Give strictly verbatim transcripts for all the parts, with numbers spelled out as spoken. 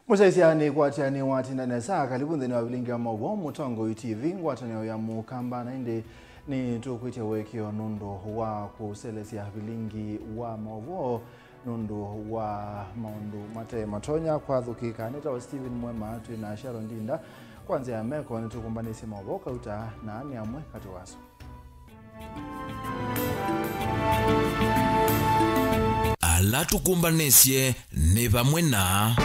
Mũsyaĩĩsya nĩ kwatya nĩ watinda nesa, kalivu nthĩnĩ wa vilingi wa maũvoo Mũtongoi T V, ngwatanĩo ya Mũkamba, na ĩndĩ nĩ tũkwĩtya ũekeo nũndũ wa kũselesya vilingi wa maũvoo nũndũ wa maũndũ mate matonya kwathũkĩka. Nĩtawa Stephen Mwema, twĩ na Sharon Ndinda. Kwa nzĩa ya meko, nĩtũkũmbanĩsye maũvoo kauta, na nĩ amwe katĩ wasu. Ala tũkũmbanĩsye nĩ vamwe na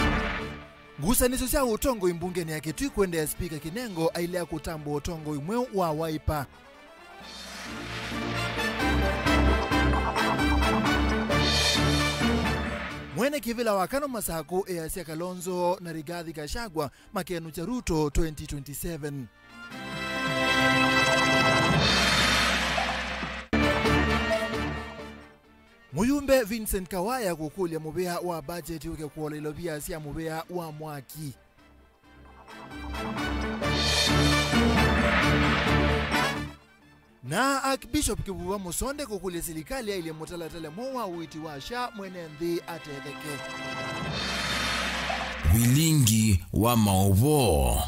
ngusanĩsyo sya ũtongoi mbungenĩ ya Kitui kũendeea, Spika Kinengo ailea kũtambwa ũtongoi mweũ wa Wiper. Mwene kĩvĩla wa Kanu Masakũ easya Kalonzo na Rigathi Gachagua makenũkya Ruto twenty twenty-seven. Mũyumbe Vincent Kawaya kũkũlya mũvĩa wa mbajeti ũke kũola ilovia sya mũvĩa wa mwaki. Na Archbishop Kivuva Mũsonde kũkũlya silikalĩ yaĩlye mũtalatala mweũ wa ũiiti wa SHA mwene nthĩ atetheke. Vilingi wa maũvoo.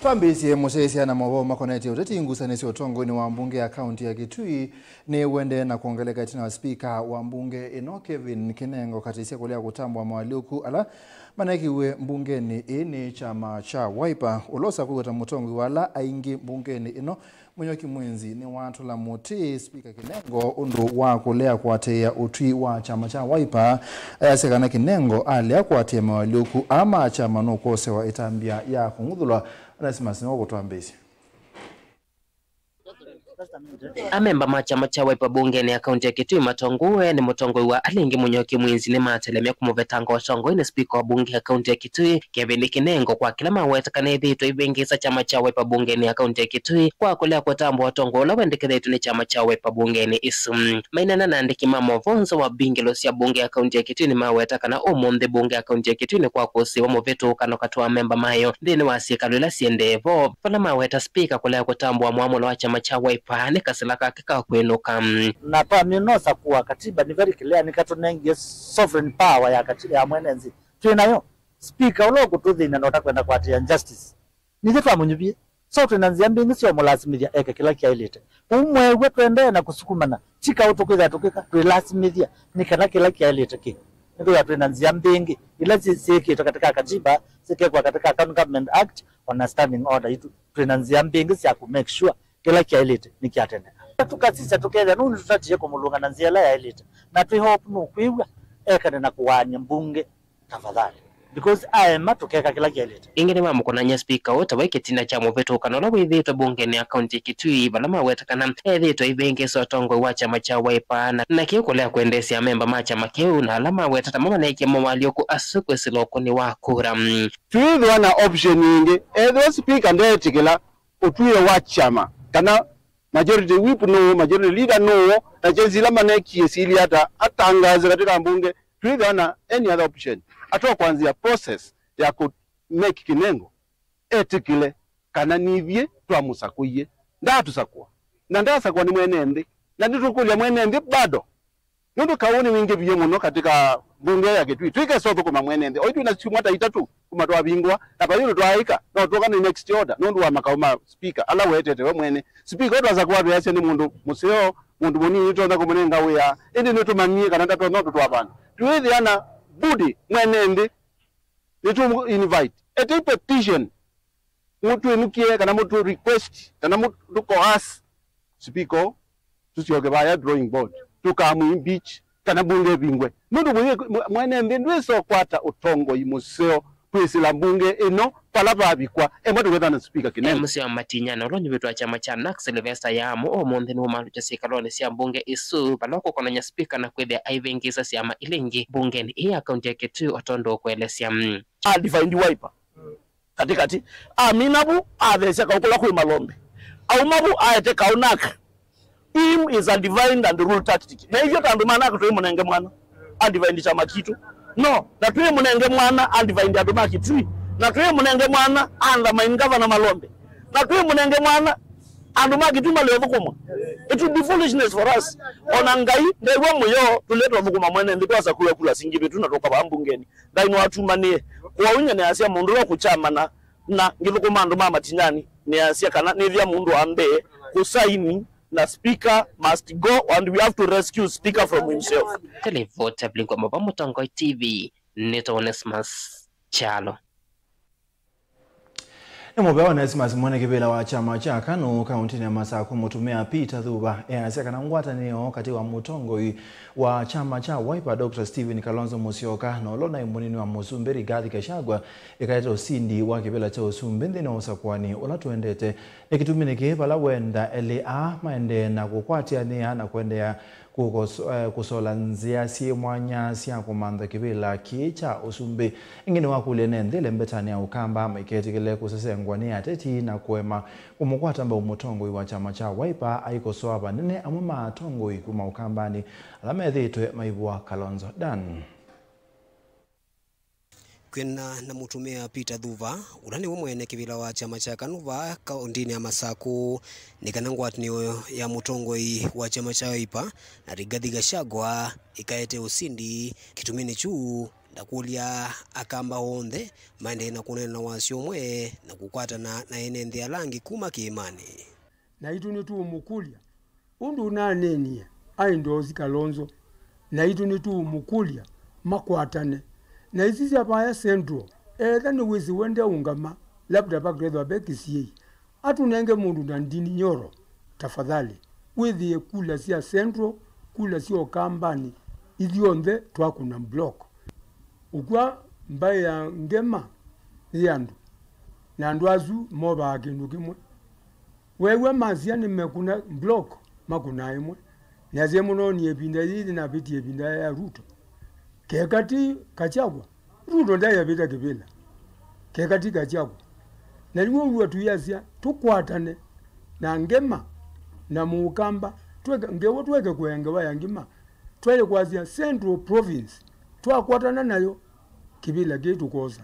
Twambĩĩsye mũsyaĩĩsya na maũvoo makonetye ũteti. Ngusanĩsyo ũtongoinĩ wa mbunge ya kaunti ya Kitui nĩwendee na kwongeleka ĩtina wa spika wa mbunge ĩno, Kevin Kinengo, katĩsya kũlea kũtambwa moalyũku ala manekiw'e mbungenĩ ĩĩ nĩ kyama kya Wiper. Ũla ũsakuiwe ta mũtongoi wa ala aingĩ mbungenĩ ĩno, Mũnyoki Mwinzi, nĩwatũla mũtĩ spika Kinengo ũndũ wa kũlea kũatĩĩa ũtwi wa kyama kya Wiper. Ayasya kana Kinengo alea kũatĩĩa moalyũku aa ma kyama nũkwosewa ĩtambya ya kũng'uthũlwa. Onesimus nĩwe ũkũtwambĩĩsya. Amemba ma kyama kya Wiper mbungenĩ ya kaunti ya Kitui matongoew'e nĩ mũtongoi wa ala aingĩ Mũnyoki Mwinzi nĩmatelemya kũmũvetanga ũtongoinĩ spika wa mbunge ya kaunti ya Kitui, Kevin Kinengo, kwa kĩla maweta kana ethĩĩtwe aivĩngĩĩsa kyama kya Wiper mbungenĩ ya kaunti ya Kitui kwa kũlea kũtambwa ũtongoi ũla wendekethetw'e nĩ kyama kya Wiper mbungenĩ ĩsu. Maineena na andĩki ma maũvoo nza wa mbingĩlo sya mbunge ya kaunti ya Kitui nĩmaweta kana ũmũnthĩ mbunge ya kaunti ya Kitui nĩkwakũsĩĩwa mũvĩtũkano katĩ wa amemba mayo nthĩnĩ wa syĩkalo ila syĩendee vo, vala maweta spika kũlea kũtambũa mwamũlo wa kyama kya Wiper nĩ kasila kake ka kwĩnũka. Na twamina ũsakũa katiba nĩ very clear, nĩ katũnengie sovereign power ya kati-, ya mwene nthĩ. Twĩ nayo. Spika ũla ũkũtũthĩna na ũtakwenda kũatĩĩa justice, nithyĩ twamũnyuvie. So twĩ na nzĩa mbingĩ sya ũmũlasimĩthya eke kĩla kyaĩlĩte. Kwoou mweew'a tũendee na kũsukumana, ti kaũ tũkwĩthĩa tũkĩka, twĩlasimĩthya nĩ kana kĩla kyaĩlĩte kĩ. Nĩkwĩthĩwa twĩ na nzĩa mbingĩ ila syĩ-, syĩkĩtwe katĩ ka katiba, syĩkekwa katĩ ka County Government Act, o na standing order itũ. Twĩ na nzĩa mbingĩ sya kũ make sure kĩla kyaĩlĩte nĩkyatendeka. Tũkasisya tũkethĩa nũndũ tũtatiie kũmũlũnga na nzĩa ĩla yaĩlĩte, na twĩ hope nũkwĩw'a ekane na kũwaany'a mbunge tafadhali, because aema tũkeka kĩla kyaĩlĩte. Ĩngĩ nĩmamũkonany'a spika ũũ ta vai kĩtina kya mũvĩtũkano ũla wĩthĩĩtwe mbungenĩ ya kaunti ya Kitui, vala maweta kana ethĩĩtwe aivĩngĩĩsa ũtongoi wa kyama kya Wiper, na, na kĩu kũlea kwendeesya amemba ma kyama kĩu, na ala maweta tamo maneekie moalyũku asu kwĩsĩla ũkũni wa kura. Twĩthĩwa na option ĩngĩ, ethĩwa spika ndeetĩkĩla ũtwĩe wa kyama, kana majority whip nũũ, majority leader nũũ, na chances ila manekie sili ata, atangaze katika mbunge, twĩthĩwa na any other option. Atoa kwanzia process ya kũ make Kinengo etĩkĩle kana nithyĩ twamũsakũie. Ndaatũsakũa, na ndasakũa nĩ mwene nthĩ, na nĩtũkũlya mwene nthĩ bado. Nũndũ kaũ nĩwingĩvie mũno katika mbunge ya Kitui. Tũikesa ũthũkũma mwene nthĩ. Oyu twĩ na syumwa ta itatũ kuma twavingũa, na vai ũndũ twaaĩka, no twoka nĩ next order nũndũ wa makaũ ma spika ala wetete we mwene. Spika ũtwasakũa twĩasya nĩ mũndũ mũseo, mũndũ mũnini tũtonya kũmũnenga wĩa, ĩndĩ nĩtũmanyie kana ndatonya ũndũ twavanga. Twĩthĩa na budi mwene nthĩ nĩtũ invite. Ete petition, mũtwĩnũkie kana mũtũ request kana mũtũ coerce spika, tũsyoke vaya drawing board, tũkamwĩ impeach kana mbunge ĩvingwe. Nũndũ mwĩ-, mwe-, mwene nthĩ ndwĩsa ũkwata ũtongoi mũseo kwĩsĩla mbunge ĩno vala vavikwa, emwe tũkethana na spika Kinengo. Mũseo wa Matinyana ũla ũnyuvĩtwe wa kyama kya NARC, Sylvester Yaamu, ũmũnthĩ nĩwũmalũkya syĩkalonĩ sya mbunge ĩsu, vala ũkũkonany'a spika na kwĩthĩa aivĩngĩĩsa syama ila ingĩ mbungenĩ ĩĩ ya kaunti ya Kitui, o tondũ ũkũelesya. Undefined Wiper. Katikati. Amina vu, atheesya kaũ kũla kwĩ malombe. Auma vu, aete kaũ naka. Him is a divide and rule tactic. Na ithyo ta andũ ma naka twĩ mũnenge mwana. Undefined chama kitu. No, na twĩ mũnenge mwana, undefined andũ ma Kitui. Na twĩ mũnenge mwana, undermine governor malombe. Na twĩ mũnenge mwana, Andũ ma Kitui maleũthũkũmwa. It would be foolishness for us. Ona Ngai ndew'a mũyo tũlete ũthũkũma mwene nthĩ twasa kũya kula singĩ vitu na tũkavaa mbungeni. Ngai nĩwatumanĩe. Kwoou nyie nĩasya mũndũ ũla kũkyamana na ngĩthũkũma andũ ma Matinyani, nĩasya kana nĩthĩa mũndũ wa mbee kũsaini na speaker must go and we have to rescue speaker from himself. Televota Blingwa Mova Mũtongoi T V, nĩtawa Onesmus Kyalo. Nĩ mũvea Onesmus mwene kĩvĩla wa kyama kya KANU kaũntĩnĩ ya Masakũ, mũtumĩa Peter Thuva, easya kana ngwatanĩo katĩ wa mũtongoi wa kyama kya Wiper, Doctor Stephen Kalonzo Musyoka, na ũla ũnaĩ mũnini wa mũsumbĩ Rigathi Gachagua ĩkaete ũsindi wa kĩvĩla kya ũsumbĩ nthĩnĩ wa ũsakũani ũla tũendete. Nĩ kĩtuminĩ kĩĩ vala wenda elĩ aa maendee na kũkwatĩanĩa na kũendeea kũkoso-, eh, kũsola nzĩa syĩ mwanya sya kũmantha kĩvĩla kĩĩ kya ũsumbĩ. Ĩngĩ nĩwakũlya ene nthĩ ĩlembetanĩ ya Ũkamba maiketĩkĩle kũsesengwa nĩ ateti na kũema kũmũkwata mbau mũtongoi wa kyama kya Wiper aikosoa vanene amwe ma atongoi kuma Ũkambanĩ ala methĩĩtwe maivũa Kalonzo Dan. Kwĩna na mũtumĩa Peter Thuva, ũla nĩwe mwene kĩvĩla wa kyama kya KANU vaa kaũntĩnĩ ya Masakũ, nĩ kana ngwatanĩo ya mũtongoi wa kyama kya Wiper na Rigathi Gachagua ĩkaete ũsindi. Kĩtuminĩ kyu, ndakũlya Akamba onthe maendee na kũneena na wasyo ũmwe na kũkwatana na ene nthĩ ala angĩ kuma kĩĩmanĩ. Naitũ nĩtũũmũkũlya ũndũ ũnaneenie aendorse Kalonzo. Naitũ nĩtũũmũkũlya makwatane. Na isu sya vaya Central, etha nĩwĩsĩ we ndeũngama, labda vakethwa ve kĩsiĩi. Atũnenge mũndũ na Ndini Nyoro, tafadhali. Wĩthĩe kula sya Central, kula sya Ũkambanĩ, ithyonthe twakũna block. Ũkw'a mbaĩ ya ngema yĩ andũ, na andũ asu movaa kĩndũ kĩmwe. Weew'a masya nĩmekũna block, makũnaa ĩmwe. Nĩasye mũno nĩ ĩvinda yĩĩ nĩnavĩtie ĩvinda ya Ruto. Keka ti Gachagua, Ruto ndaĩ avĩta kĩvĩla. Keka ti Gachagua. Na nĩw'o wĩw'a tũyasya tũkwatane na ngema na mũũkamba, tweke, ngewa tweke kũea ngewa ya ngima. Twaĩle kwasya Central Province, twakwatana nayo, kĩvĩla kĩĩ tũkosa.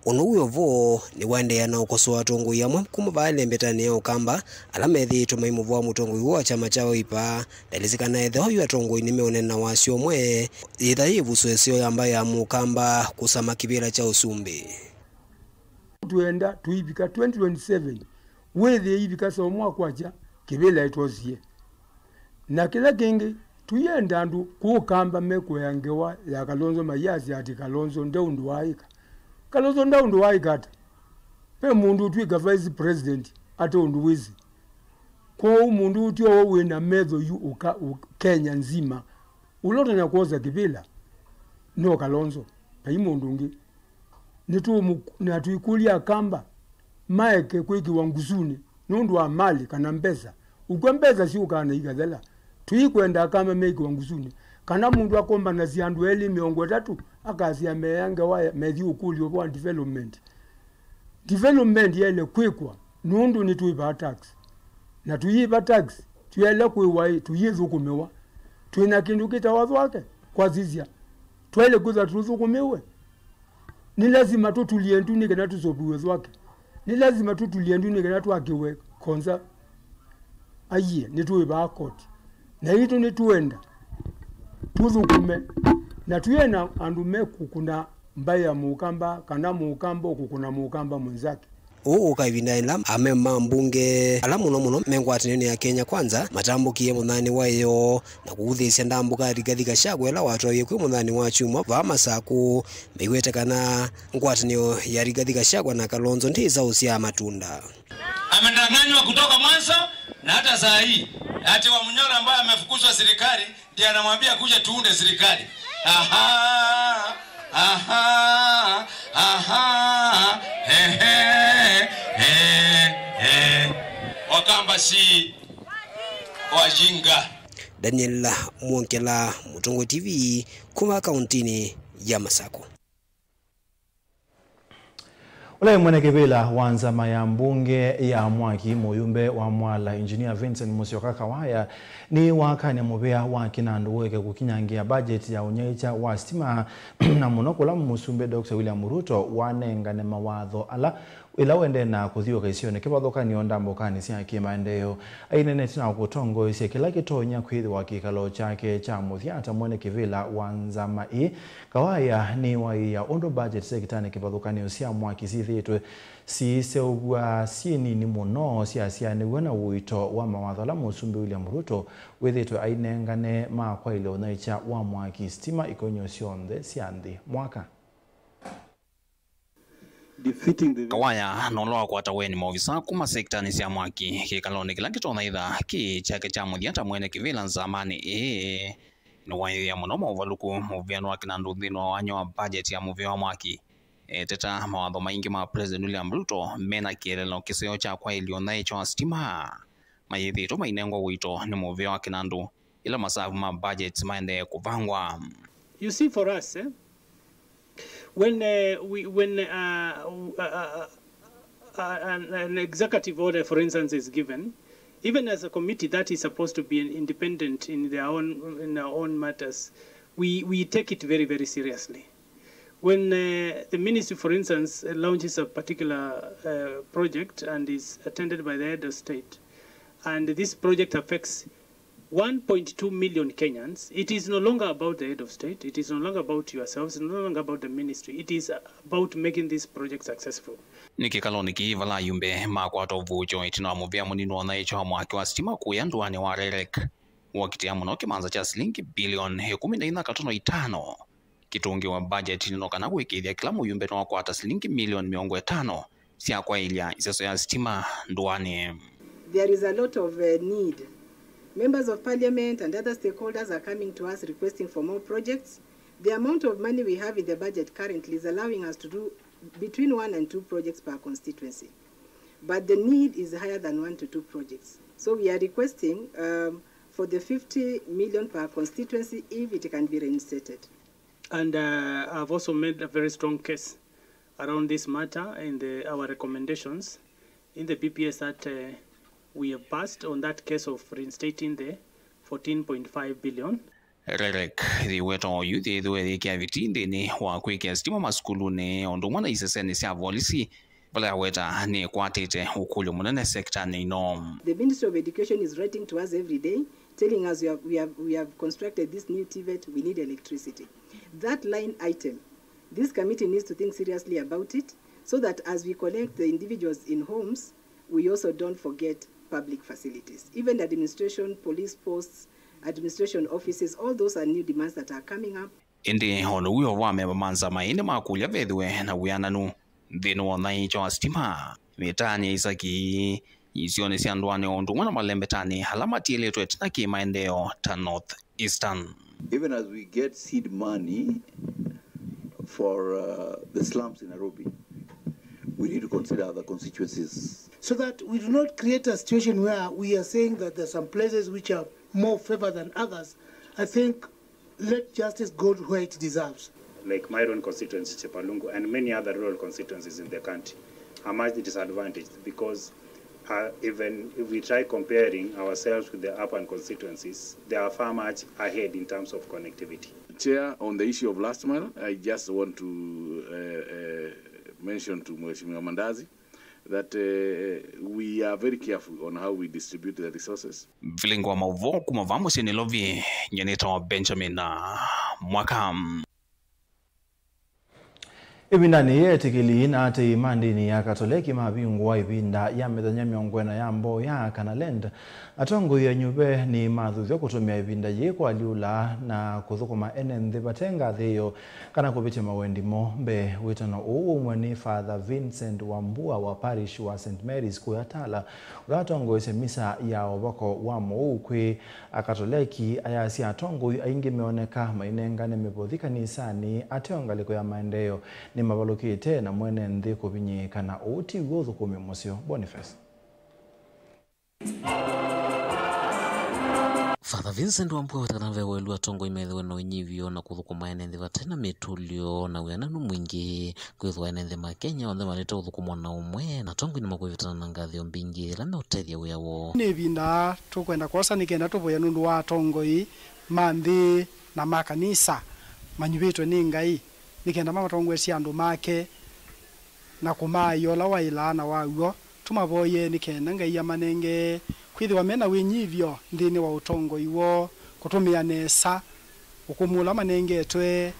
Ũndũ wĩ o vo nĩwaendeea na ũkosoa atongoi amwe kuma vaa ĩlembetanĩ ya Ũkamba ala methĩĩtwe maimũvũa mũtongoi ũũ wa kyama kya Wiper. Ndaelesye kana ethĩwa yu atongoi nĩmeũneena na wasyo ũmwe, yĩtha yĩ ĩvuso ĩseo ya mbaĩ ya mũũkamba kũsama kĩvĩla kya ũsumbĩ. Twenda tũivika twenty twenty-seven, wĩthĩe ivika Saũmũ akwakya kĩvĩla ĩtwosie. Na kĩla kĩngĩ, tũyenda andũ kũũ Kamba mekũea ngewa ya Kalonzo mayasya atĩ Kalonzo nde ũndũ waaĩka. Kalonzo nda ũndũ waaĩka ata? Ve mũndũ ũtw'ĩka vice president ate ũndũ wĩsĩ? Kwoou mũndũ ũtyo wĩ na metho yu ũka, ũ, Kenya nzima, ũla ũtonya kwosa kĩvĩla no Kalonzo, vai mũndũ ũngĩ. Nĩtũũmũ-, na tũikũlya Akamba maeke kwĩkĩwa ngusunĩ nũndũ wa malĩ kana mbesa. Ũkw'a mbesa syũkaa na ikathela. Tũikwenda Akamba meĩkĩwa ngusunĩ. Kana mũndũ akombanasya andũ elĩ mĩongo ĩtatũ, akasya meea ngewa ya, methi ũkũlyo wa development. Development yaĩle kwĩkwa nũndũ nĩtũĩvaa tax. Na tũyĩva tax, tũyaĩle kwĩwa ĩ, tũyĩthũkũmĩwa. Twĩ na kĩndũ kĩtawa thwake, kwasisya. Twaĩle kwĩthwa tũthũkũmĩwe. Nĩ lasima tũtulie ndu nĩ kana tũseũvĩw'e thwake. Nĩ lasima tũtulie ndu nĩ kana twakĩwe konza. Aiee, nĩtũĩvaa koti. Na itũ nĩtũenda tũthũkũme. Na twĩe na andũ mekũkũna mbaĩ ya mũkamba, kana mũkamba ũkũkũna mũkamba mwenzake. Ũũ ũka ĩvinda ĩla amemba ma mbunge ala mũno mũno me ngwatanĩonĩ ya Kenya Kwanza matambũkie mũthanĩ wa ĩyoo na kũuthĩĩsya ndambũka Rigathi Gachagua ĩla watwaie kwĩ mũthanĩ wa kyumwa vaa Masakũ, maiwete kana ngwatanĩo ya Rigathi Gachagua na Kalonzo ndĩĩsa ũsyaa matunda. Amedanganywa kutoka mwanzo na hata saa hii. Ati Wamunyoro ambaye amefukuzwa serikali ndiye anamwambia kuja tuunde serikali. Aha, aha, aha, ehe, eh, eh. Wakamba si wajinga. Daniel Mwongela, Mũtongoi T V, kuma kauntinĩ ya Masakũ. Ũla mwene kĩvĩla wa nzama ya mbunge ya Mwaki, mũyumbe wa Mwala, Engineer Vincent Musyoka Kawaya, nĩwakany'a mũvea wa kĩnandũ weke kũkinyangĩa budget ya ũnyaĩĩkya wa sitima, na mũno kũla mũsumbĩ Doctor William Ruto wanengane mawatho ala Ĩla ũendee na kũthiũũka isionĩ kĩvathũkany'o ndambũkanĩ sya kĩmaendeeo, aineenete na kũtongoesya kĩla kĩtonya kwĩthĩwa kĩkalo kyake kya mũthya ta mwene kĩvĩla wa nzama ĩĩ. Kawaya nĩwaĩĩa ũndũ budget sekitanĩ kĩvathũkany'o sya mwaki syĩthĩĩtwe siiseũvw'a syĩ nini mũno, syasyaanĩw'a na ũito wa mawatho ala Mũsumbĩ William Ruto wĩthĩĩtwe ainengane ma kwaĩlya ũnyaĩĩkya wa mwaki, sitima, ikonyo syonthe sya nthĩ mwaka. Kawaya nũla wakwata ũeni maovisa kuma sekitanĩ sya mwaki kĩkalonĩ kĩla kĩtonya ĩtha kĩ kyake kya mũthya ta mwene kĩvĩla nzamanĩ ĩĩ, nĩwaĩĩa mũno maũvalũku mũvĩanĩ wa kĩnandũ nthĩnĩ wa wanya wa budget ya mũvĩa wa mwaki. Eteta mawatho maingĩ ma President William Ruto mena kĩeleelo kĩseo kya kwaĩlya ũnyaĩĩkya wa sitima, mayĩthĩĩtwe mainengwa ũito nĩ mũvĩa wa kĩnandũ ĩla masavu ma budget maendee kũvangwa. You see, for us, eh, when, uh, we, when, uh, uh, uh, uh, an, an executive order, for instance, is given, even as a committee that is supposed to be independent in their own, in our own matters, we, we take it very, very seriously. When, uh, the ministry, for instance, uh, launches a particular, uh, project and is attended by the head of state, and this project affects one point two million Kenyans, it is no longer about the head of state, it is no longer about yourselves, it's no longer about the ministry, it is about making this project successful. Nĩ kĩkalonĩ kĩĩ vala ayumbe makwata ũvuũkyo ĩtina wa mũvĩa mũnini wa ũnyaĩĩkya wa mwaki wa sitima kũya ndũanĩ wa REREC, ũkitĩa mũno kĩmanza kya silingi bilioni ĩkũmi na inya katono itano. Kĩtũngĩwe mbajetinĩ no kana kũĩkĩĩthya kĩla mũyumbe nĩwakwata silingi milioni mĩongo ĩtano sya kwaĩlya ĩseso ya sitima ndũanĩ. There is a lot of, uh, need. Members of Parliament and other stakeholders are coming to us requesting for more projects. The amount of money we have in the budget currently is allowing us to do between one and two projects per constituency. But the need is higher than one to two projects. So we are requesting, um, for the fifty million per constituency if it can be reinstated. And, uh, I've also made a very strong case around this matter in the, our recommendations in the B P S that, uh, we have passed on that case of reinstating the fourteen point five billion. REREC yĩweta oyu yĩthĩĩtwe yĩkĩa vitii nthĩnĩ wa kwĩkĩa sitima masukulunĩ o ũndũ ũmwe na isesenĩ sya volisi, vala yaweta nĩkwatĩte ũkũlyo mũnene sekitanĩ ĩno. The Ministry of Education is writing to us every day, telling us we have, we have, we have constructed this new TVET, we need electricity. That line item, this committee needs to think seriously about it, so that as we collect the individuals in homes, we also don't forget public facilities. Even administration, police posts, administration offices, all those are new demands that are coming up. Ĩndĩ o na wĩoo wa amemba ma nzama ĩĩ nĩmakũlya vethĩwe na wĩananu nthĩnĩ wa ũnyaĩĩkya wa sitima, mĩtaanĩ ya isaki, isionĩ sya ndũanĩ o ũndũ ũmwe na malembetanĩ ala matiĩlĩtwe ĩtina kĩ maendeeo ta North Eastern. Even as we get seed money for, uh, the slums in Nairobi, we need to consider other constituencies. So that we do not create a situation where we are saying that there are some places which are more favored than others. I think let justice go where it deserves. Like my own constituency, Chepalungu, and many other rural constituencies in the country, are much disadvantaged because, uh, even if we try comparing ourselves with the urban constituencies, they are far much ahead in terms of connectivity. Chair, on the issue of last mile, I just want to, uh, uh, mention to Mheshimiwa Mandazi that, uh, we are very careful on how we distribute the resources. Vilingi wa maũvoo kuma vaa mũsyĩ Nairobi, nyie nĩtawa Benjamin Mwaka. Ĩvindanĩ yĩĩ, etĩkĩli na aatĩĩi ma ndĩni ya Katoleki mavingũa ĩvinda ya mĩthenya mĩongo ĩna ya mboo ya kana Lent. Atongoi a nyuve nĩmathuthw'a kũtũmĩa ĩvinda yĩĩ kũalyũla na kũthũkũma ene nthĩ vate ngathĩĩo kana kũvĩtya mawendi moo mbee. Wĩtano ũũ waumw'a nĩ Father Vincent Wambua wa parish wa Saint Mary's kũya Tala, ũla watongoesye misa ya ũvako wa mũuu kwĩ Akatoleki. Ayasya atongoi aingĩ meoneka mainengane mĩvothi kanisanĩ ateo ngalĩko ya maendeeo nĩmavalũkĩte na mwene nthĩ kũvinyĩĩka, na ũu tiw'o ũthũkũmi mũseo. Boniface. Father Vincent Wambua wetana ve welu atongoi methĩwe na ũnyivyo na kũthũkũma ene nthĩ vate na mĩtũlyo na wĩananu mwingĩ. Kwĩthĩwa ene nthĩ ma Kenya onthe malĩte ũthũkũmwa na ũmwe, na atongoi nĩmakwĩvĩtana na ngathĩĩo mbingĩ ĩla meũtethya wĩa woo. Nĩ ĩvinda tũkwenda kwosa nĩ kenda tũvoye nũndũ wa atongoi ma nthĩ na ma kanisa manyuvĩtwe nĩ Ngai, nĩ kenda mamatongoesye andũ make na kũmaaĩa ũla waĩlaa na wa w'o. Tũmavoyee nĩ kenda Ngai amanenge kwĩthĩwa me na wĩnyivyo nthĩnĩ wa ũtongoi woo, kũtũmĩa nesa ũkũmũ ũla manengetwe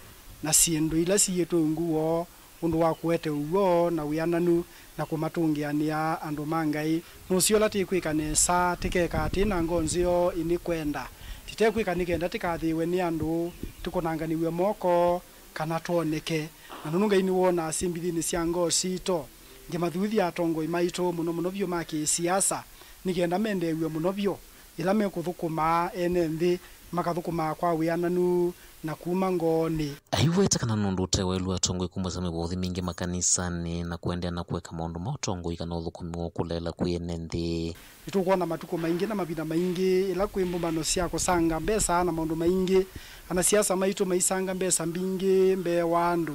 na syĩndũ ila siĩtwe ungu woo, ũndũ wa kũete ũw'o na wĩananu na kũmatũngĩanĩa andũ ma Ngai. Nũseo ũla tĩkwĩka nesa, tĩkekaa tĩ na ngoo nzeo ĩnĩkwenda. Tĩtekwĩka nĩ kenda tĩkathĩĩwe nĩ andũ, tĩkũnanganĩw'e moko, kana twoneke. Na nũndũ Ngai nĩwonaa syĩ mbithinĩ sya ngoo sitũ, ngĩmathuthya atongoi maitũ, mũno mũno vyũ ma kĩsiasa, nĩ kenda mendeew'e mũno vyũ yĩla mekũthũkũma ene nthĩ, makathũkũma kwa wĩananu na kuma ngoonĩ. Aiweta kana nũndũ ũte waĩlu atongoi kumbasya mĩvothi mingĩ makanisanĩ na kũendeea na kũeka maũndũ ma ũtongoi kana ũthũkũmi wa kũleela kwĩ ene nthĩ. Nĩtũkwona matukũ maingĩ na mavinda maingĩ ĩla kwĩ mbũmbano sya kũsanga mbesa na maũndũ maingĩ, anasiasa maitũ maisanga mbesa mbingĩ mbee wa andũ.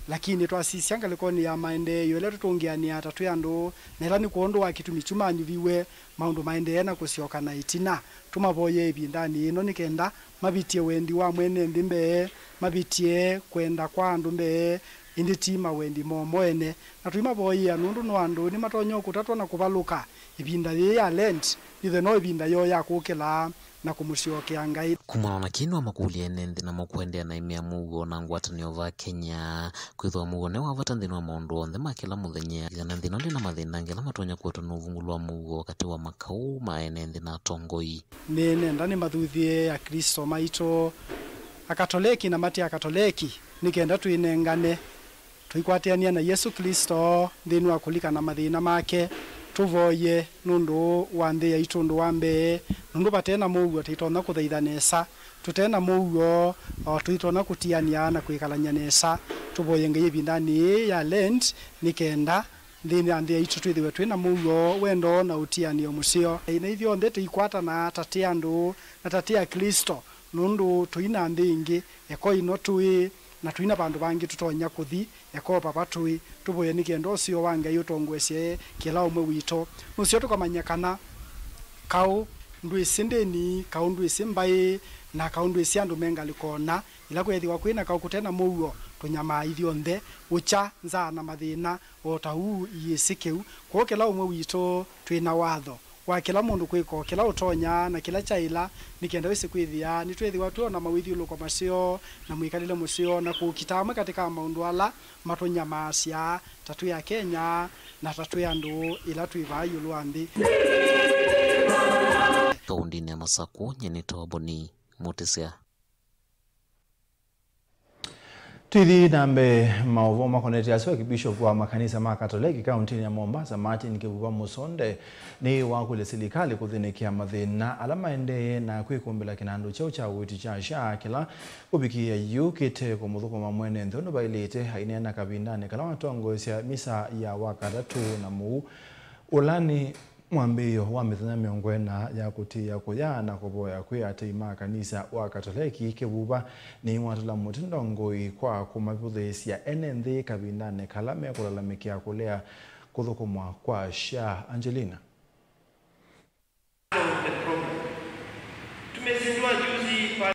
Lakini twasisya ngalĩkonĩ ya maendeeo ĩla tũtũngĩanĩaa ta twĩ andũ, na ĩla nĩ kwondũ wa kĩtumi kyu manyuviw'e, maũndũ maendee na kũsyoka na ĩtina. Tũmavoyee ĩvindanĩ yĩno nĩ kenda mavĩtye wendi wa mwene nthĩ mbee, mavĩtye kwenda kwa andũ mbee, ĩndĩ ti mawendi moo mo ene. Na tũimavoyea nũndũ no andũ nĩmatonya kũtatwa na kũvalũka. Ĩvinda yĩĩ ya Lent yĩthwe no ĩvinda yoo ya kũkĩla na kũmũsyokea Ngai. Kumana na kĩĩ, nĩwamakũlya ene nthĩ namo kũendeea na ĩmea mũuo na ngwatanĩo va Kenya, kwĩthĩwa mũuo nĩ wa vata nthĩnĩ wa maũndũ onthe ma kĩla mũthenya, kana nthĩ ĩno ndĩ na mathĩna angĩ ala matonya kũetwa nĩ ũvungũlo wa mũuo katĩ wa makaũ ma ene nthĩ na atongoi. Nĩnenda nĩmathuthye Aklĩsto maitũ Akatoleki na mate Akatoleki nĩ kenda twĩnengane, tũikwatĩanĩa na Yesũ Klĩsto nthĩnĩ wa kũlikana mathĩna make. Tũvoye nũndũ wa nthĩ yaitũ ũndũ wa mbee, nũndũ vate na mũuo tũitonya kũthaitha nesa, tũte na mũuo, o, tũitonya kũtianĩa na kwĩkalany'a nesa. Tũvoye Ngai ĩvindanĩ yĩĩ ya Lent nĩ kenda nthĩnĩ ya nthĩ yaitũ twĩthĩwe twĩ na mũuo, wendo na ũtianĩo mũseo. Na ithyonthe tũikwatanaa ta tĩ andũ na ta tĩ Aklĩsto, nũndũ tũi na nthĩ ĩngĩ eko ĩno tũĩ, na tũi na vandũ vangĩ tũtonya kũthi eko vava tũĩ. Tũvoye nĩ kenda ũseo wa Ngai ũtongoesye kĩla ũmwe witũ. Nũseo tũkamanya kana kaũ ndwĩsĩ ndĩni, kaũ ndwĩsĩ mbaĩ, na kaũ ndwĩsĩ andũ me ngalĩko na. Ĩla kwĩthĩwa kwĩ na kaũ kũte na mũuo, tũnyamaa ithyonthe, ũkya, nzaa na mathĩna, o ta ũu iĩsĩ kĩu. Kwoou kĩla ũmwe witũ twĩ na watho wa kĩla mũndũ kwĩka o kĩla ũtonya na kĩla kyaĩla, nĩ kenda wĩsĩ kwĩthĩa nĩtwĩthĩwa twĩ o na mawĩthyũlũko maseo na mwĩkalĩle mũseo na kũũkita amwe katĩ ka maũndũ ala matũnyamaasya ta twĩ Akenya na ta twĩ andũ ĩla twĩ vaa ĩũlũ wa nthĩ. Kaũndĩnĩ ya Masakũ, nyie nĩtawa Boni Mũtĩsya. Tũithi na mbee, maũvoo makonetye asu, Akibishop wa makanisa ma Katoleki kaũntĩnĩ ya Mombasa, Martin Kivuva Musonde, nĩwakũlya silikalĩ kũthĩnĩkĩa mathĩna ala maendee na kwĩkũmbĩla kĩnandũ kyeũ kya ũiiti kya SHA kĩla ũvikĩĩa yu kĩte kũmũthũkũma mwene nthĩ ũndũ vaĩlĩte. Aineena kavindanĩ kala watongoesya misa ya Wakatatũ na mũu, ũla nĩ mwambĩĩo wa mĩthenya mĩongo ĩna ya kũtĩĩa kũya na kũvoya kwĩ atei ma kanisa wa Katoleki, Kivuva nĩwatũla mũtĩ ndongoi kwa kũmavũthĩĩsya ene nthĩ kavindanĩ kala mekũlalamĩkĩa kũlea kũthũkũmwa kwa SHA. Angelina.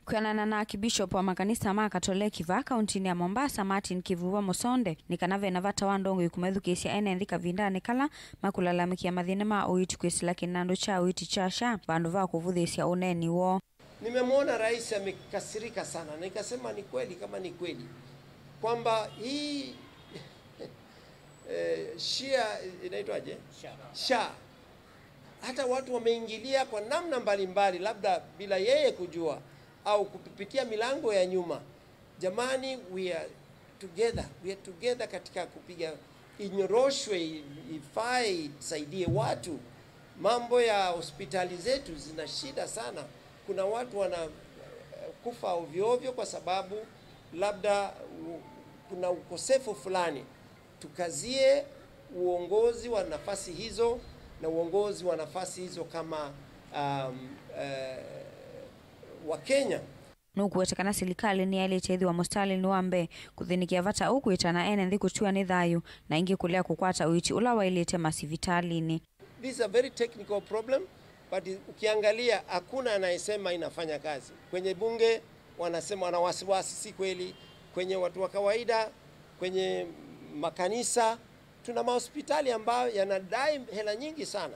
Kwĩanana na Akibishop wa makanisa ma Katoleki vaa kaũntĩnĩ ya Mombasa, Martin Kivuva Musonde, nĩ kana ve na vata wa ndongoi kũmethukĩĩsya ene nthĩ kavindanĩ kala makũlalamĩkĩa mathĩna ma ũiiti kwĩsĩla kĩnandũ kya ũiiti kya SHA vandũ va kũvũthĩĩsya ũneeni woo. Nimemwona rais amekasirika sana, na nikasema, ni kweli, kama ni kweli kwamba hii eh, SHA, inaitwaje? SHA. SHA. Hata watu wameingilia kwa namna mbalimbali, labda bila yeye kujua au kupitia milango ya nyuma. Jamani, we are together, we are together katika kupiga inyoroshwe, i-, ifae, isaidie watu. Mambo ya hospitali zetu zina shida sana. Kuna watu wana, eh, kufa ovyo ovyo kwa sababu labda u-, kuna ukosefu fulani. Tukazie uongozi wa nafasi hizo na uongozi wa nafasi hizo kama, um, eh, wa Kenya. Nũkũweta kana silikalĩ nĩyaĩlĩte ĩthĩwa mũsitalĩnĩ wa mbee kũthĩnĩkĩa vata ũũ, kwĩtana ene nthĩ kũtiwa nĩ thayũ, na ĩngĩ kũlea kũkwata ũiiti ũla waĩlĩte masivitalĩnĩ. This is a very technical problem, but ukiangalia, hakuna anayesema inafanya kazi. Kwenye bunge wanasema wana wasiwasi, si kweli. Kwenye watu wa kawaida, kwenye makanisa, Tuna mahospitali ambayo yanadai hela nyingi sana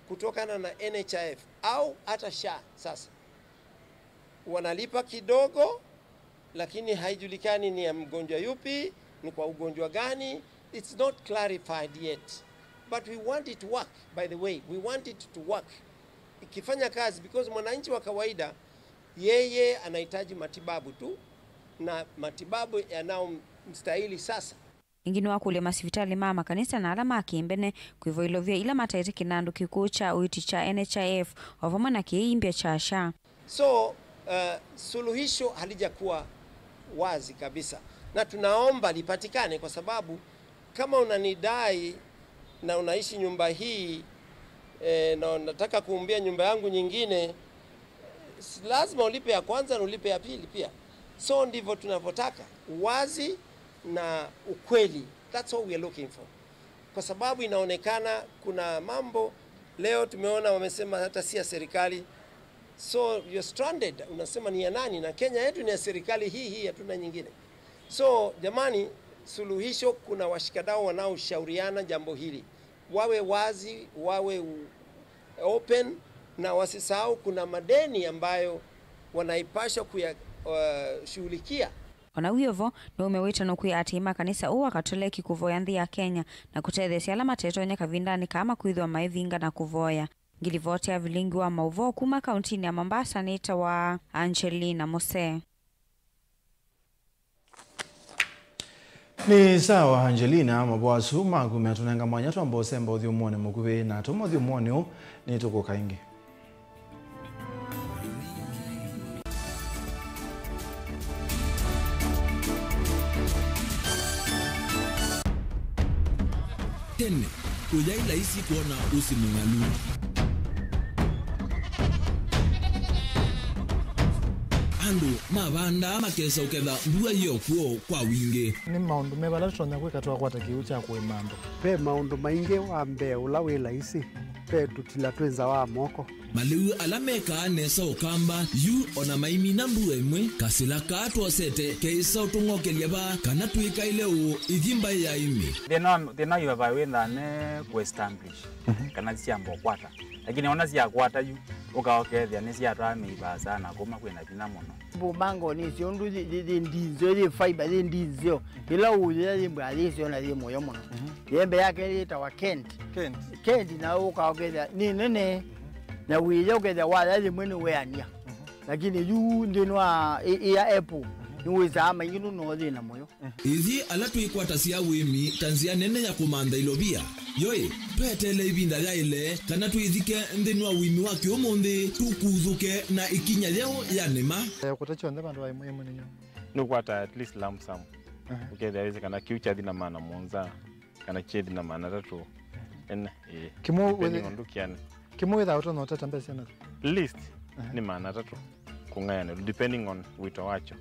kutokana na N H I F au hata SHA sasa. Wanalipa kidogo, lakini haijulikani ni ya mgonjwa yupi, ni kwa ugonjwa gani. It's not clarified yet. But we want it to work, by the way. We want it to work. Ikifanya kazi, because mwananchi wa kawaida, yeye anahitaji matibabu tu, na matibabu yanayomstahili sasa. Ĩngĩ nĩwakũlya masivitalĩ ma makanisa na ala ma kĩmbene kwĩva ilovia ila mataĩte kĩnandũ kĩkũũ kya ũiiti kya N H I F o vamwe na kĩimbya kya SHA. So, uh, suluhisho halijakuwa wazi kabisa, na tunaomba lipatikane, kwa sababu kama unanidai na unaishi nyumba hii, eh, na unataka kuumbia nyumba yangu nyingine, si lazima ulipe ya kwanza na ulipe ya pili pia. So ndivyo tunavyotaka, uwazi na ukweli. That's all we are looking for. Kwa sababu inaonekana kuna mambo leo tumeona wamesema hata si ya serikali. So you're stranded, unasema ni ya nani? Na Kenya yetu ni ya serikali hii hii, hatuna nyingine. So jamani, suluhisho, kuna washikadau wanaoshauriana jambo hili, wawe wazi, wawe u-, open, na wasisahau kuna madeni ambayo wanaipaswa kuya, uh, shughulikia. Ona wĩ o vo, nĩwaumya wĩtano kwĩ aatĩĩi ma kanisa ũũ wa Katoleki kũvoya nthĩ ya Kenya na kũtetheesya ala matetonya kavindanĩ kaa ma kwĩthĩwa maivinga na kũvoya. Ngilivoti ya vilingi wa maũvoo kuma kauntinĩ ya Mombasa nĩtawa Angelina Mose. Nĩ sawa, Angelina, mavoo asu maku metũnenga mwanya twamba ũsemba ũthyũmũonĩ mũkuvĩ, na tuma ũthyũmũonĩ ũũ nĩtũkũka ĩngĩ. Tene, kũyaĩ laisi kwona ũsĩ mũng'alu. Andũ mavandaa makesa ũketha mbua yĩ o kw'o kwa wingĩ. Nĩ maũndũ meva ala tũtonya kwĩka twakwata kĩw'ũ kya kũĩma andũ? Ve maũndũ maingĩ. Wa mbee ũla wĩ laisi, ve tũtila twĩ nza wa moko. Malĩu ala mekaa nesa Ũkamba, yu ona maimina mbua ĩmwe, kasĩla kaa twosete keĩsa ũtũng'okelya vaa kana twĩkaĩle ũũ ithi mbaĩ ya ĩmĩ. Thĩna wa, thĩna wa ivava wĩthaa ne kũ establish, mhm, kana syamba ũkwata. Lakini ona syakwata yu, ũka ũkethĩa nĩsyatwaa mĩivaa sana kuma kwĩna vinya mũno. Mbumangoni icio ũndũ yĩ, yĩ, yĩ ndinzeo, yĩ fiber, yĩ ndinzeo. Ĩla ũũyĩa yĩ mbwa yĩseo na yĩ mũyo mũno. Mhm. Yembe yake yĩtawa Kent. Kent. Kent na ũka ũkethĩa nĩ nene. Na wĩya ũkethĩa waya yĩmwe nĩ weania. Mhm. Lakini yu nthĩnĩ wa ĩ-, ĩya apple, mhm, nĩwĩsaa maingĩ nũno thĩna mũyo. Ithyĩ ala twĩkwatasya ũĩmi ta nzĩa nene ya kũmantha ilovia, yoĩ, tweteele ĩvinda yaĩle kana twĩthike nthĩnĩ wa ũĩmi wa kĩũmũnthĩ, tũkuthũke na ĩkinya yeũ ya nĩma. Eh, kũta kyonthe vandũ va ĩmwe ĩmwe nĩnyo. Nĩũkwata at least lump sum. Aha. Ũkethĩa wĩsĩ kana kĩu kyathi na maana mũonza, kana kyethi na maana atatũ. Ene, ĩĩ. Kĩmwe depending wĩthĩ-, on ndũkĩane. Kĩmwe wĩthaa ũtonya ũtata mbesa na least, aha, nĩ maana atatũ kũng'ayanĩlwa, depending on wĩto wakyo.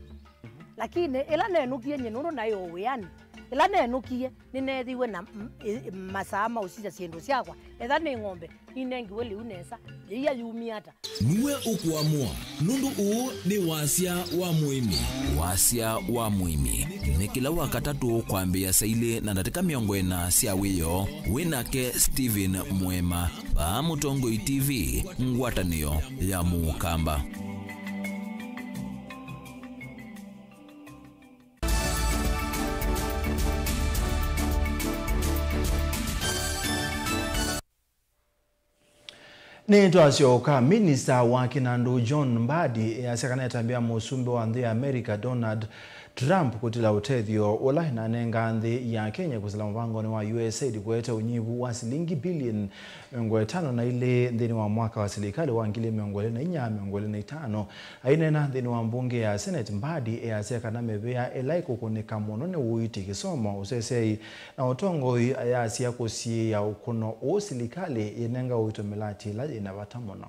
Lakini ĩla nenũkie nyie nũndũ naĩ o wĩanĩ, ĩla nenũkie nĩneethiwe na m-, ĩ-, masaa ma ũsisya syĩndũ syakwa, etha nĩ ng'ombe, ninengiwe lĩu nesa, yĩia yumie ata? Nue ũkũamũa, nũndũ ũũ nĩ wasya wa mũĩmi. Wasya wa mũĩmi nĩ kĩla Wakatatũ kwambĩĩa saa ilĩ na ndatĩka mĩongo ĩna sya wĩoo, wĩ nake Stephen Mwema, vaa Mũtongoi T V, ngwatanĩo ya Mũkamba. Nĩtwasyoka, minista wa kĩnandũ John Mbadi easya kana ĩtambya ya mũsumbĩ wa nthĩ ya America Donald Trump kũtila ũtethyo ũla ĩnanenga nthĩ ya Kenya kwĩsĩla mũvangonĩ wa U S A I D kũete ũnyivu wa silingi bilioni mĩongo ĩtano na ilĩ nthĩnĩ wa mwaka wa silikalĩ wa ngili mĩongo ĩlĩ na inya mĩongo ĩlĩ na itano. Aineena nthĩnĩ wa mbunge ya Senate, Mbadi easya kana mĩvĩa ĩla ĩkũkũnĩka mũno nĩ ũiiti, kĩsomo, ũseseei, na ũtongoi, ayasya kũsiĩĩa ũkũno ũũ silikalĩ yĩnenga ũito mĩlatĩ ĩla yĩna vata mũno.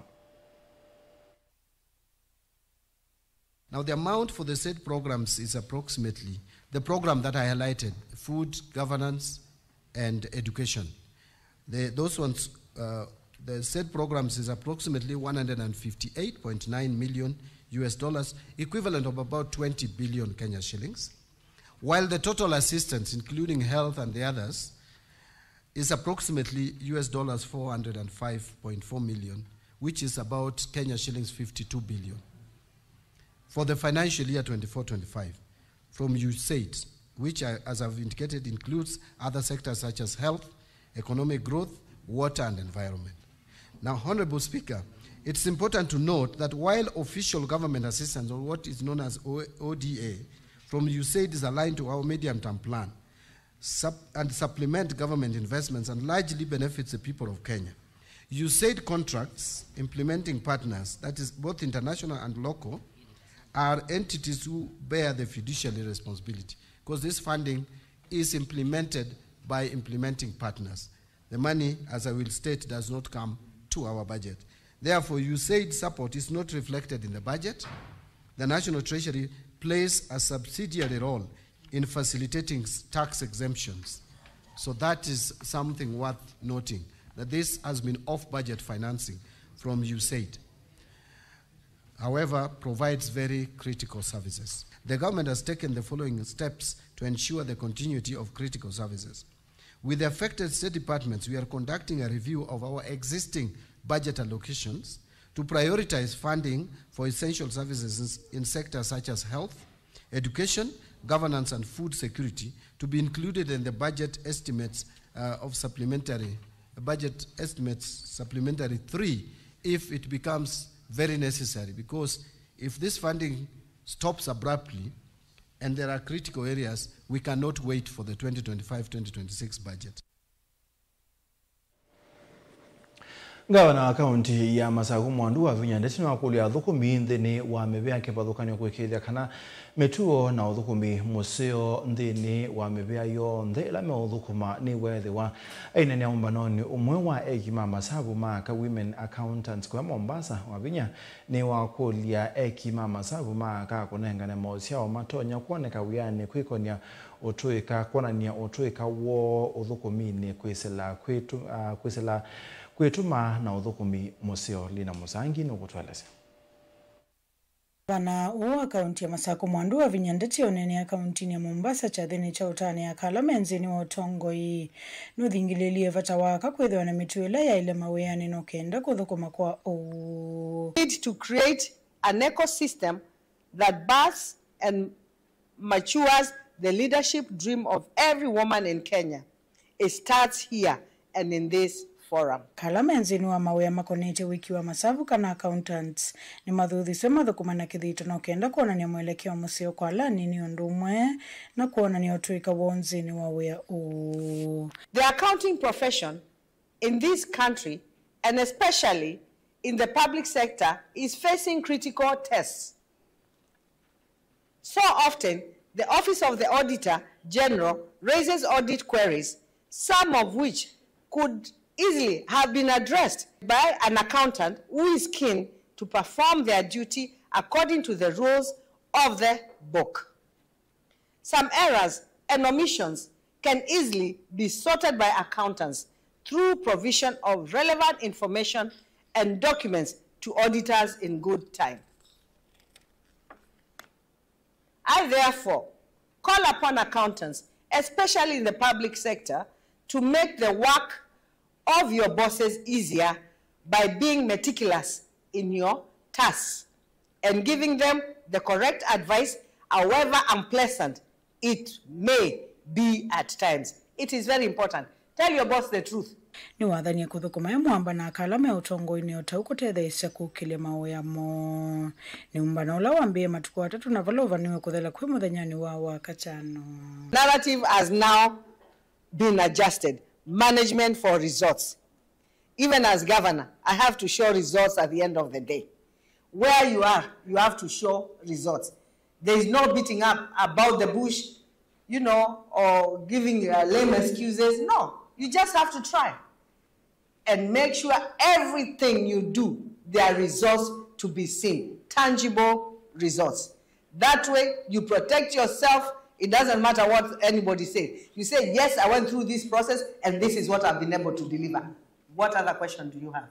Now, the amount for the said programs is approximately the program that I highlighted, food, governance, and education. The, those ones, uh, the said programs is approximately one hundred and fifty-eight point nine million U S dollars, equivalent of about twenty billion Kenya shillings. While the total assistance, including health and the others, is approximately U S dollars four hundred and five point four million, which is about Kenya shillings fifty-two billion. For the financial year twenty-four twenty-five from USAID, which, uh, as I've indicated, includes other sectors such as health, economic growth, water and environment. Now, Honorable Speaker, it's important to note that while official government assistance, or what is known as O-, O D A, from USAID is aligned to our medium-term plan, sup-, and supplement government investments and largely benefits the people of Kenya. USAID contracts, implementing partners, that is both international and local, are entities who bear the fiduciary responsibility, because this funding is implemented by implementing partners. The money, as I will state, does not come to our budget. Therefore, USAID support is not reflected in the budget. The National Treasury plays a subsidiary role in facilitating s-, tax exemptions. So that is something worth noting, that this has been off-budget financing from USAID. However, provides very critical services. The government has taken the following steps to ensure the continuity of critical services. With the affected state departments, we are conducting a review of our existing budget allocations to prioritize funding for essential services in, in sectors such as health, education, governance, and food security to be included in the budget estimates, uh, of supplementary, budget estimates supplementary three, if it becomes very necessary, because if this funding stops abruptly and there are critical areas, we cannot wait for the twenty twenty-five twenty twenty-six budget. Ngavana wa kaunti ya Masaku Mwandu Wavinya Ndeti nĩwakũlya athũkũmi nthĩnĩ wa mĩvĩa kĩvathũkany'o kũĩkĩĩthya kana mĩtuo na ũthũkũmi mũseo nthĩnĩ wa mĩvĩa yonthe ĩla meũthũkũma nĩweethĩwa. Aineenea ũmbanonĩ ũmwe wa eki ma masavu ma aka Women Accountants kũya Mombasa, Wavinya nĩwakũlya eki ma masavu ma aka kũnengane maũsyao matonya kwoneka wĩanĩ kwĩkonya ũtũĩka, kwonany'a ũtũĩka woo ũthũkũminĩ, kwĩsĩla kwĩtu-, ah, kwĩsĩla kwĩtuma na ũthũkũmi mũseo. Lina Mũsangi nũkũtũelesya. Ngavana ũũ wa kaunti ya Masaku Mwandu Wavinya Ndeti oneenea kauntinĩ ya Mombasa kyathĩnĩ kya ũtanĩa aka ala me nthĩnĩ wa ũtongoi nũthingĩlĩĩlye vata wa aka kwĩthĩwa na mĩtuo ĩla yaĩle mawĩanĩ no kenda kũthũkũma kwa ũw'o. Need to create an ecosystem that births and matures the leadership dream of every woman in Kenya. It starts here and in this forum. Aka ala me nthĩnĩ wa mawĩa makonetye ũĩki wa masavu kana accountants nĩmathuthisw'e mathũkũme na kĩthito no kenda kwonany'a mwelekeo mũseo kwa ala anini ũndũ ũmwe na kwonany'a ũtũĩka woo nthĩnĩ wa wĩa ũũ. The accounting profession in this country, and especially in the public sector, is facing critical tests. So often, the Office of the Auditor General raises audit queries, some of which could easily have been addressed by an accountant who is keen to perform their duty according to the rules of the book. Some errors and omissions can easily be sorted by accountants through provision of relevant information and documents to auditors in good time. I therefore call upon accountants, especially in the public sector, to make the work of your bosses easier by being meticulous in your tasks and giving them the correct advice, however unpleasant it may be at times. It is very important. Tell your boss the truth. Nĩwathanie kũthũkũma e mwamba na aka ala me ũtongoinĩ o tau kũtetheesya kũkĩlya mawĩa moo. Nĩ ũmbano ũla wambĩĩe matukũ atatũ na vala ũvanĩwe kũthela kwĩ mũthenyanĩ wa Wakatano. Narrative has now been adjusted. Management for results. Even as governor, I have to show results at the end of the day. Where you are, you have to show results. There is no beating up about the bush, you know, or giving, uh, lame excuses. No, you just have to try and make sure everything you do, there are results to be seen, tangible results. That way, you protect yourself. It doesn't matter what anybody says. You say, "Yes, I went through this process, and this is what I've been able to deliver." What other question do you have?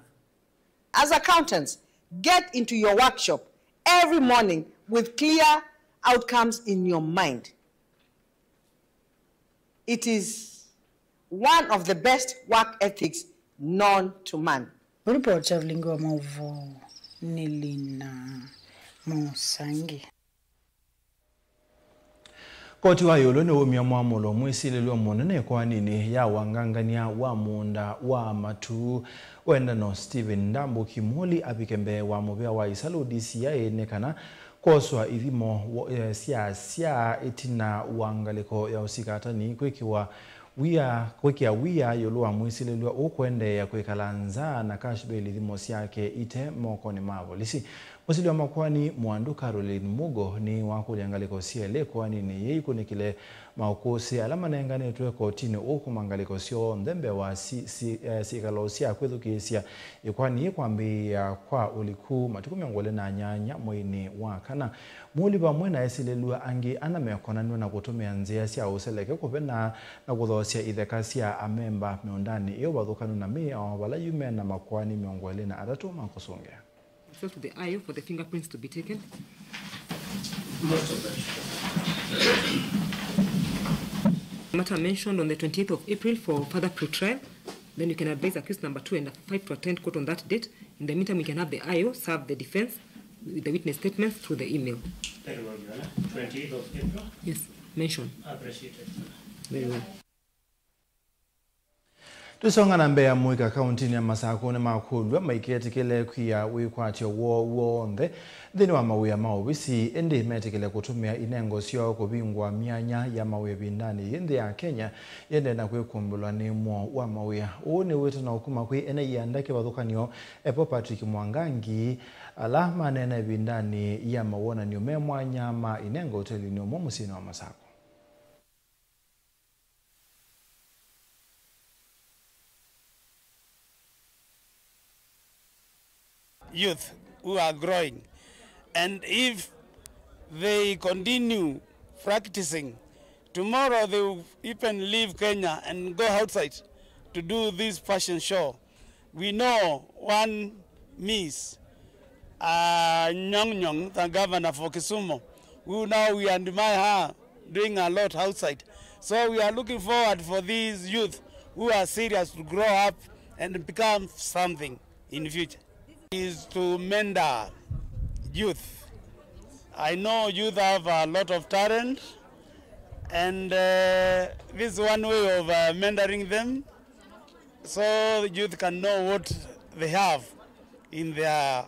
As accountants, get into your workshop every morning with clear outcomes in your mind. It is One of the best work ethics known to man. Ripoti ya vilingi wa mauvoo nĩ Lina Musangi. Koti wa ĩũlũ nĩwaumya mwamũlo mwĩsilĩlw'a mũnene ĩkoaninĩ ya wangangany'a wa mũũnda wa matu wendano Stephen Ndambuki Mũli avike mbee wa mũvĩa wa Isalu D C I nĩ kana kwoswa ithimo wo- eh, sya sya ĩtina wa ngalĩko ya ũsikatani kwĩkĩwa wia, kwĩkĩa wia ĩũlũ wa mwĩsilĩlw'a ũũ kũendeea kwĩkala nza na cash bail ithimo syake ite mokonĩ ma avolisi. Mũsili wa makoani Mwandu Caroline Mugo nĩwakũlya ngalĩko syelĩ ĩkoaninĩ yĩĩ ikunĩkĩle maũkũsĩ ala manenganĩtwe kotinĩ ũũ kuma ngalĩko syonthe mbee wa si, si, eh, syĩkalo sya kwĩthukĩĩsya ĩkoani yĩĩ kwambĩĩa kwa ũliku matukũ mĩongo ĩlĩ na nyanya mweinĩ wa kana. Mũli vamwe na esilĩlw'a angĩ ana mekonanw'a na kũtũmĩa nzĩa sya ũseleke kũvena na kũthoosya itheka sya amemba mĩũndanĩ ĩ ũvathũkanu na mĩao vala yu me na makoani mĩongo ĩlĩ na atatũ ma kũsũngĩa. Myself to the I O for the fingerprints to be taken. Matter mentioned on the twenty-eighth of April for further pretrial. Then you can advise accused number two and five to attend court on that date. In the meantime, we can have the I O serve the defense with the witness statements through the email. Very well, Your Honor. Twenty-eighth of April. Yes, mention. Appreciated. Very well. Tũsonga na mbee, amũika kauntinĩ ya Masakũ nĩmakũlw'a maiketĩkĩle kwia wĩkwatyo woo w'onthe nthĩnĩ wa mawĩa ma ovisi, ĩndĩ metĩkĩle kũtũmĩa inengo syoo kũvingũa myanya ya mawĩa ĩvindanĩ yĩĩ nthĩ ya Kenya yĩendee na kwĩkumbĩlwa nĩ mũo wa mawĩa. Ũũ nĩ wĩtano kuma kwĩ ene ianda kĩvathũkany'o Epo Patrick Mwangangi, ala maneena ĩvindanĩ ya mawonany'o me mwanya ma inengo ũtelinĩ ũmwe mũsyĩnĩ wa Masakũ. Youth who are growing, and if they continue practicing, tomorrow they will even leave Kenya and go outside to do this fashion show. We know one Miss uh, Nyong Nyong, the governor for Kisumu, who now we admire her doing a lot outside. So we are looking forward for these youth who are serious to grow up and become something in future. Is to mentor youth. I know youth have a lot of talent, and uh, this is one way of uh, mentoring them, so youth can know what they have in their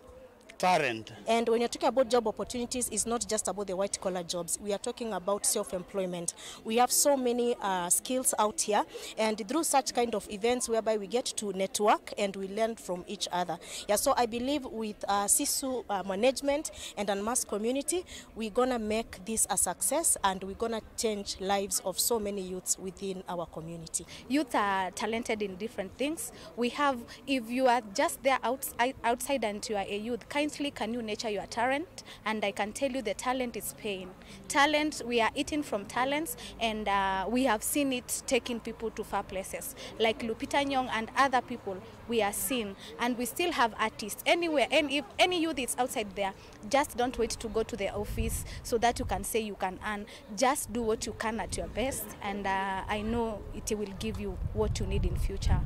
talent. And when you're talking about job opportunities, it's not just about the white collar jobs. We are talking about self-employment. We have so many uh, skills out here, and through such kind of events whereby we get to network and we learn from each other. Yeah, so I believe with uh, Sisu uh, management and Unmasked community, we're gonna make this a success, and we're gonna change lives of so many youths within our community. Youth are talented in different things. We have, if you are just there outs- outside and you are a youth, kindly can you nurture your talent? And I can tell you the talent is paying. Talent, we are eating from talents, and uh, we have seen it taking people to far places. Like Lupita Nyong and other people, we are seen. And we still have artists. Anywhere, any, if any youth is outside there, just don't wait to go to the office so that you can say you can earn. Just do what you can at your best, and uh, I know it will give you what you need in future.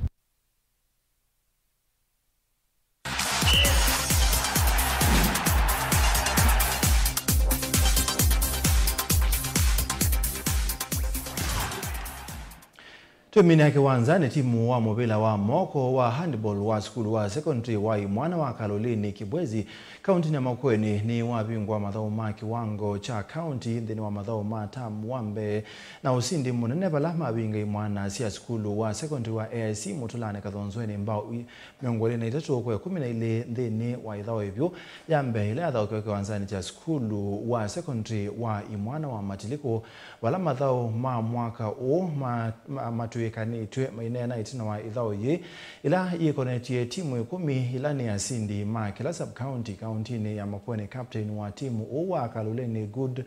Twĩmina kĩwanzanĩ, timu wa mũvĩla wa moko wa handball wa sukulu wa secondary wa imwana wa Kalolini Kibwezi, kauntinĩ ya Makueni, nĩwavingũa mathaũ ma kĩwango kya kaunti nthĩnĩ wa mathaũ ma tamu wa mbee na ũsindi mũnene, vala mavinga imwana sya sukulu wa secondary wa A I C Mũtũlanĩ Kathonzweni mbao i- mĩongo ĩlĩ na itatũ kwa ĩkũmi na ilĩ nthĩnĩ wa ĩthaũ ĩvyũ ya mbee ĩla yathaũkiwe kĩwanzanĩ kya sukulu wa secondary wa imwana wa Matilikũ, vala mathaũ ma mwaka ũũ ma- ma- matw'ĩkanĩtw'e maineena ĩtina wa ĩthaũ yĩĩ ĩla yĩkonetye timu ĩkũmi ila nĩ asindi ma kĩla sub-county. kauntinĩ ya Makueni, captain wa timu ũũ wa Kaloleni Good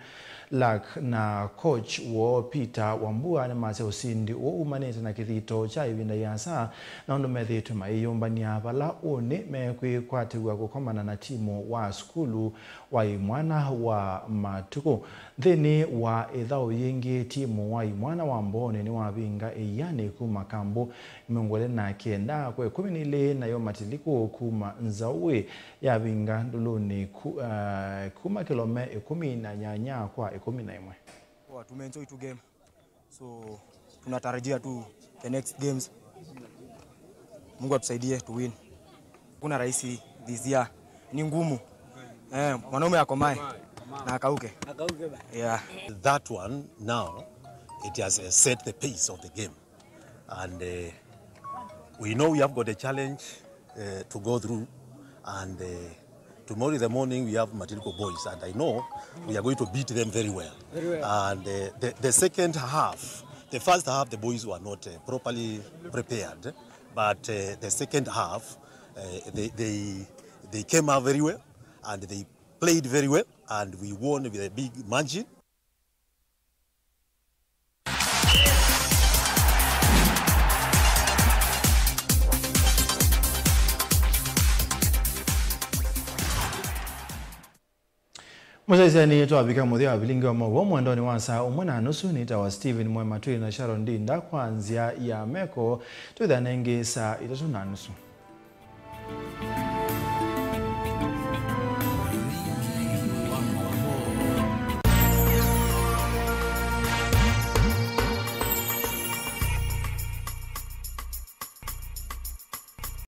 Luck na coach woo Peter Wambua nĩmasya ũsindi ũũ umanĩte na kĩthito kya ĩvinda ĩasa na ũndũ methĩĩtwe mayĩyũmbany'a vala ũnĩ mekwĩkwatĩw'a kũkomana na timu wa sukulu wa imwana wa matukũ. Nthĩnĩ wa ĩthaũ yĩngĩ, timu wa imwana wa Mbooni nĩwavinga ĩianĩ kuma kambũ mĩongo ĩlĩ na kenda kwa ĩkũmi na ilĩ, nayo Matilikũ kuma Nzaũĩ yavinga ndũlũnĩ ku-, ah, kuma kĩlome ĩkũmi na nyanya kwa ĩkũmi na ĩmwe. Poa, tumeenjoy tu game. So, tunatarajia tu the next games. Mungu atusaidie to win. Hakuna rahisi this year. Ni ngumu. Eh, mwanaume akomae na akauke. Yeah. That one now, it has, uh, set the pace of the game. And, uh, we know we have got a challenge, uh, to go through. And, uh, tomorrow in the morning we have Matiliko boys, and I know we are going to beat them very well. Very well. And, uh, the, the second half, the first half, the boys were not, uh, properly prepared, but, uh, the second half, uh, they, they, they came out very well, and they played very well, and we won with a big margin. Mũsyaĩĩsya, nĩ twavika mũthya wa vilingi wa maũvoo mwendonĩ wa saa ũmwe na nusu. Nĩtawa Stephen Mwema, twĩ na Sharon Ndinda kwa nzĩa ya meko. Twĩthĩane ĩngĩ saa itatũ na nusu.